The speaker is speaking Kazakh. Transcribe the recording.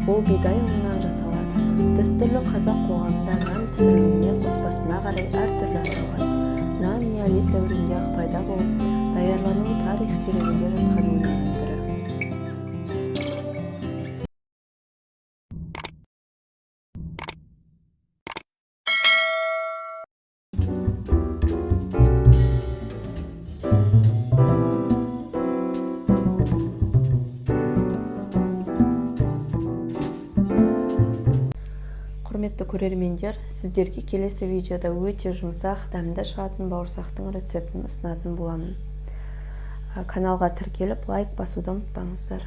Ол бидай ұнынан жасалады. Дәстүрлі қазақ қоғамында нан пісірілуіне қоспасына қарай әртүрлі аталған. Нан неолит дәуірінде-ақ пайда болып, даярлануы тарих тереңінде жатқан өнімнің бірі. Құрметті көрермендер, сіздерге келесі видеода өте жұмсақ, дәмді шығатын бауырсақтың рецептін ұсынатын боламын. Каналға тіркеліп, лайк басуды ұмытпаңыздар.